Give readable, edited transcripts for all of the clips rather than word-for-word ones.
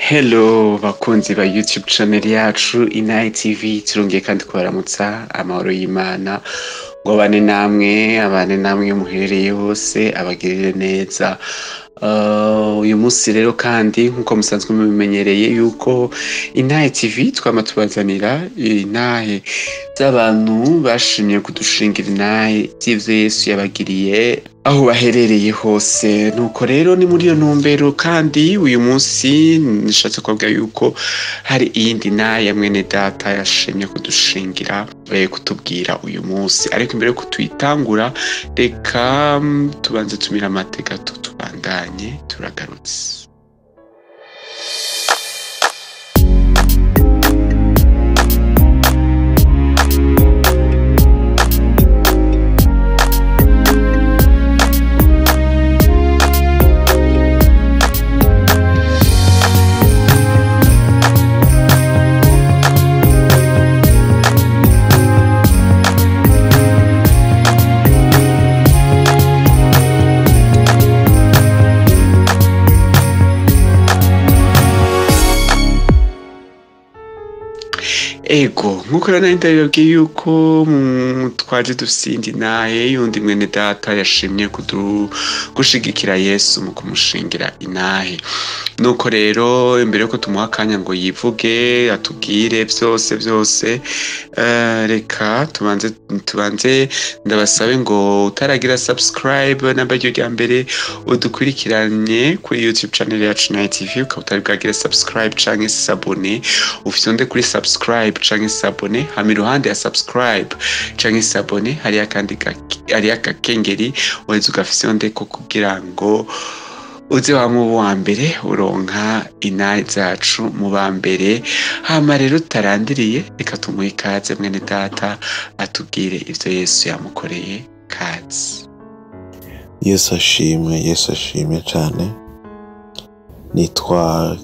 Hello bakunzi ba YouTube channel yacu Inaye TV, turongeye kandi kubaramutsa amahoro y'Imana ngo abane namwe, abane namwe muherereye hose, abagirire neza. Uyu munsi rero kandi nkuko musanzwe mubimenyereye yuko Inaye TV twama tubazanira inahe z'abantu bashimye kudushingira inahe z'ivyo Yesu yabagiriye aho baherereye hose. Nuko rero ni muri iyo ntumbero kandi uyu munsi nishatse kuvuga yuko hari iyindi nahe ya mwene data yashimye kudushingira, kutubwira uyu munsi. Ariko imbere yo kutuyitangura reka tubanze tumira amate gato tubandanye, turagarutse. Ego, nkuko rero nari ndabibabwiye yuko twaje dufise iyindi nahe yundi mwene data yashimye gushigikira Yesu mu kumushingira inahe. Nuko rero imbere yuko tumuha akanya ngo yivuge atubwire vyose vyose, reka tubanze ndabasabe ngo utaragira subscribe namba ryo rya mbere udukurikiranye kuri YouTube channel yacu Inaye TV, ukaba utari bwagire subscribe canke s'abonner, ufyonde kuri subscribe canke s'abonner, hama iruhande ya subscribe canke s'abonner hariyo akandi hariyo agakengeri uheze ugafyondeko kugira ngo uze wama uwa mbere uronka inahe zacu mu ba mbere. Hama rero utarandiriye reka tumuhe ikaze mwene data atubwire ivyo Yesu yamukoreye. Kaze. Yesu ashimwe, Yesu ashimwe cane. Nitwa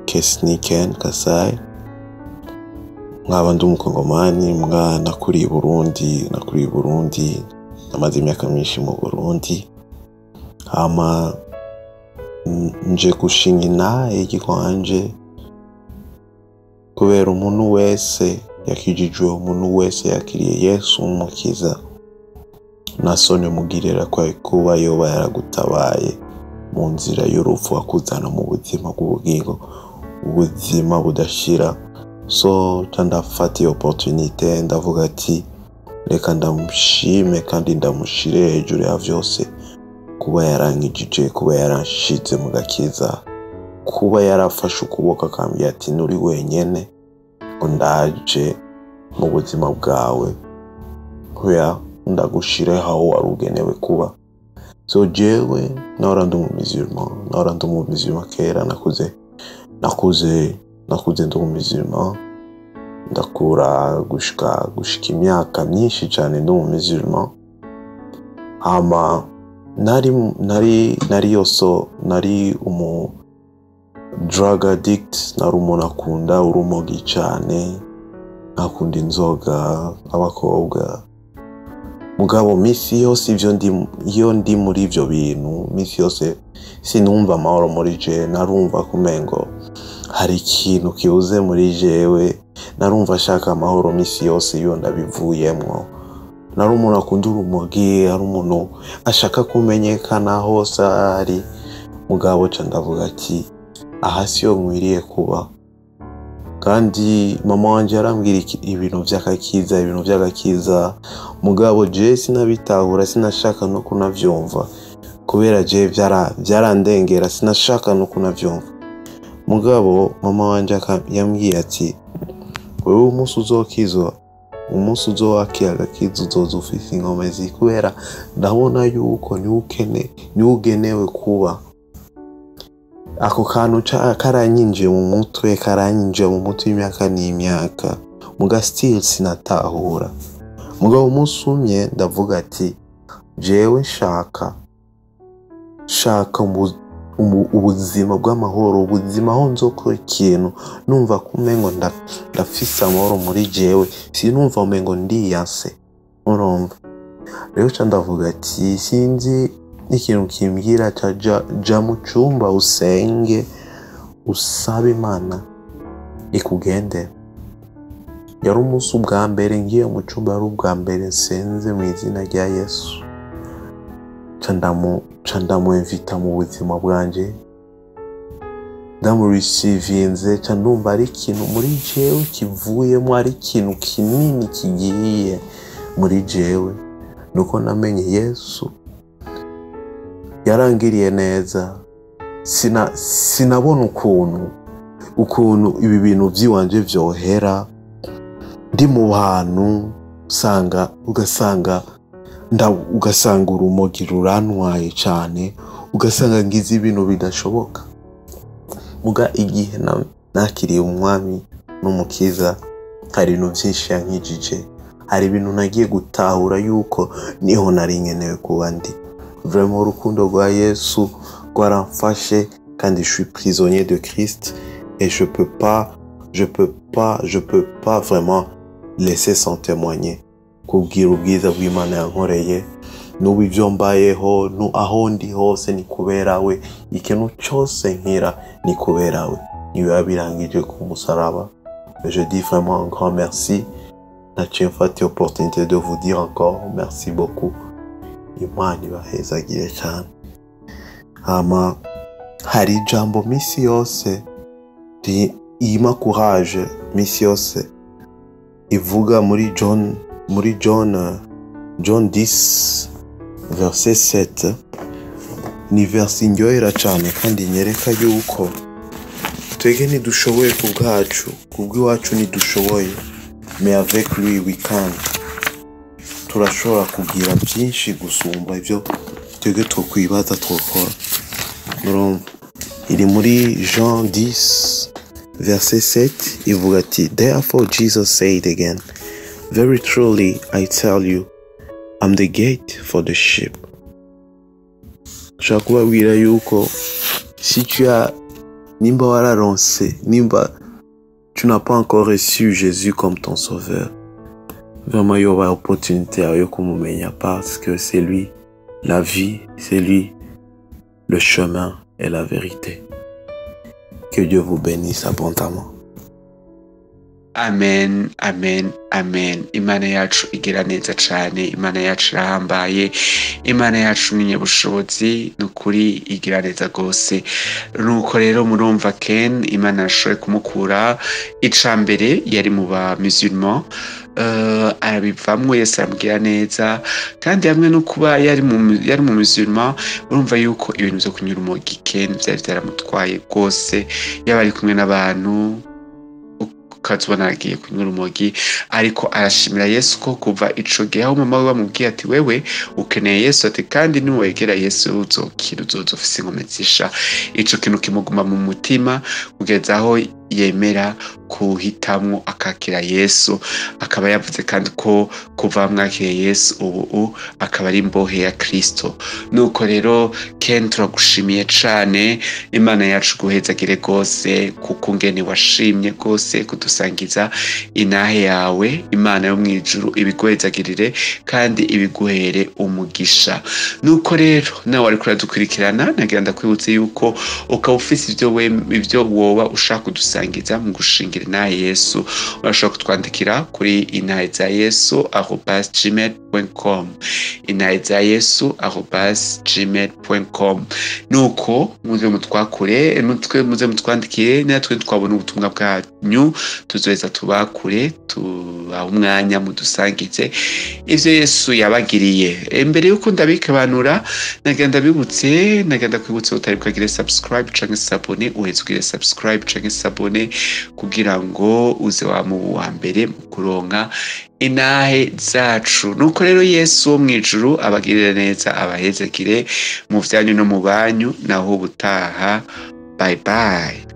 Kesniken Kasai, nkaba ndi umukongomani, mwa nakuriye Burundi, nakuriye Burundi, namaze imyaka myinshi mu Burundi. Hama nje gushinga inahe igikwanje kubera umuntu wese yakijijwe, umuntu wese yakiriye Yesu umukiza, nasone mugirira kwa kuba yoba yaragutabaye mu nzira y'urupfu akuzana mu buzima bw'ubugingo, ubuzima budashira. So ndafata iyo opportunité ndavuga ati reka ndamushime kandi ndamushire hejuru ya vyose, kuba yarankijije, kuba yaranshize mu gakiza, kuba yarafashe ukuboko akambwira ati nturi wenyene, ngo ndaje mu buzima bwawe, kubera ndagushire aho wari ugenewe kuba. So jewe nahora ndi umumusulman, nahora ndi umumusulman kera, nakuze ndi umumusulman, ndakura gushika imyaka myinshi cane ndi umumusulman. Hama nari yoso, nari umu drug addict, nari umuntu akunda urumogi cane, akunda inzoga, abakobwa. Mugabo misi yose ivyo ndi, iyo ndi muri ivyo bintu, misi yose sinumva amahoro muri je, narumva kumengo hari ikintu kibuze muri jewe, narumva ashaka amahoro misi yose iyo ndabivuyemwo. Nari umuntu akunda urumogi, ari umuntu ashaka kumenyekana hose ari. Mugabo ca ndavuga ati aha siyo nkwiriye kuba. Kandi mama wanje yarambwira ibintu vy'agakiza, ibintu vy'agakiza, mugabo je sinabitahura, sinashaka no kunavyumva, kubera je vyarandengera, sinashaka no kunavyumva. Mugabo mama wanje yambwiye ati wewe umunsi uzokizwa, umunsi uzowakira agakiza uzoza ufise inkomezi, kubera ndabona yuko niwe ugenewe kuba. Ako kantu karanyinjiye mu mutwe, karanyinjiye mu mutwe imyaka n'imyaka, muga still sinatahura. Mugabo umunsi umwe ndavuga ati jewe nshaka ubuzima bw'amahoro, ubuzima aho nzokora ikintu numva kumengo ndafise amahoro muri jewe, sinumva umengo ndiyanse, urumva. Rero ca ndavuga ati sinzi ikintu kimbwira ca ja mu cumba usenge, Usaba Imana ikugendera. Yari umunsi ubwa mbere ngiye mu cyumba, yari ubwa mbere nsenze mu izina rya Yesu. Ca ndamwemvita mu buzima bwanje, ndamurisivinze, ca ndumva ari ikintu muri jewe kivuyemo, ari ikintu kinini kigiye muri jewe. Nuko namenye Yesu yarangiriye neza. Sinabona ukuntu ibi bintu by'iwanje vyohera. Ndi mu bantu usanga ugasanga urumogi rurantwaye cyane, ugasanga ngize ibintu bidashoboka. Muga igihe nakiriye umwami n'umukiza, hari ibintu byinshi yankijije, hari ibintu nagiye gutahura yuko niho nari nkenewe kuba ndi. Vraiment urukundo rwa Yesu rwaramfashe, kandi je suis prisonnier de Christ et je peux pas vraiment laisser sans témoigner. Kubwira ubwiza bw'Imana yankoreye, n'ubu ibyo mbayeho, aho ndi hose ni kubera we, ikintu cyose nkira ni kubera we, niwe yabirangije ku musaraba. Je dis vraiment un grand merci. Naciye mfata opportunité de vous dire encore merci beaucoup. Imana ibahezagire cyane. Hama hari ijambo misi yose rimpa courage, misi yose ivuga muri John 10 verset 7. Ni verse indyohera cyane kandi nyereka yuko twebwe ntidushoboye ku bwacu, ku bw'iwacu ntidushoboye, mais avec lui we can. Turashobora kugira byinshi gusumba ibyo twebwe twokwibaza twokora. Murumva iri muri Jean 10 verset 7, ivuga ati: "Therefore Jesus said again, very truly I tell you, I'm the gate for the sheep." Nshaka kubabwira yuko si tu as, nimba wararonse, nimba tu n'as pas encore reçu Jésus comme ton sauveur, vraiment yoba opportunité yawe yo kumumenya, parce que c'est lui la vie, c'est lui le chemin et la vérité. Que Dieu vous bénisse abondamment. Amen, amen, amen. Imana yacu igira neza cyane, Imana yacu irahambaye, Imana yacu ni nyabushobozi, ni ukuri igira neza rwose. Nuko rero murumva Ken, Imana yashoboye kumukura. Ica mbere yari mu ba musulman, arabivamwo, Yesu aramubwira neza. Kandi hamwe no kuba yari mu musulman, urumva yuko ibintu vyo kunyura urumogi Ken vyari vyaramutwaye rwose. Yaba ari kumwe n'abantu ukazibona aragiye kunywa urumogi. Ariko arashimira Yesu ko kuva ico gihe aho mama we bamubwiye ati: "Wewe ukeneye Yesu," ati: "Kandi niwegera Yesu uzokira, uzoza ufise inkomezi zisha." Ico kintu kimuguma mu mutima kugeza aho yemera kuhitamwo akakira Yesu. Akaba yavuze kandi ko kuva mwakiriye Yesu ubu akaba ari imbohe ya Kristo. Nuko rero Ken, turagushimiye cane. Imana yacu guhezagire rwose kuko ngene washimye rwose kudusangiza inahe yawe. Imana yo mw'ijuru ibiguhezagirire kandi ibiguhere umugisha. Nuko rero nawe wariko uradukurikirana, nagira ndakwibutse yuko ukaba ufise ivyo woba ushaka kudusangiza mu gushingira inahe Yesu, urashobora kutwandikira kuri inahezayesu@gmail.com, inahezayesu@gmail.com. Nuko muze mutwakure, mutwe muze mutwandikire, natwe twabona ubutumwa bwanyu tuzoheza tubakure, tubaha umwanya mudusangize ivyo Yesu yabagiriye. Mbere yuko ndabikebanura, nagira ndabibutse, nagira ndakwibutse utari bwagire subscribe canke s'abonner, uheze ugire subscribe canke s'abonner kugira ngo uze wa mu wa mbere mu kuronka inahe zacu. Nuko rero Yesu wo mw'ijuru abagirire neza, abahezekire mu vyanyu no mu banyu. Naho ubutaha, bye bye.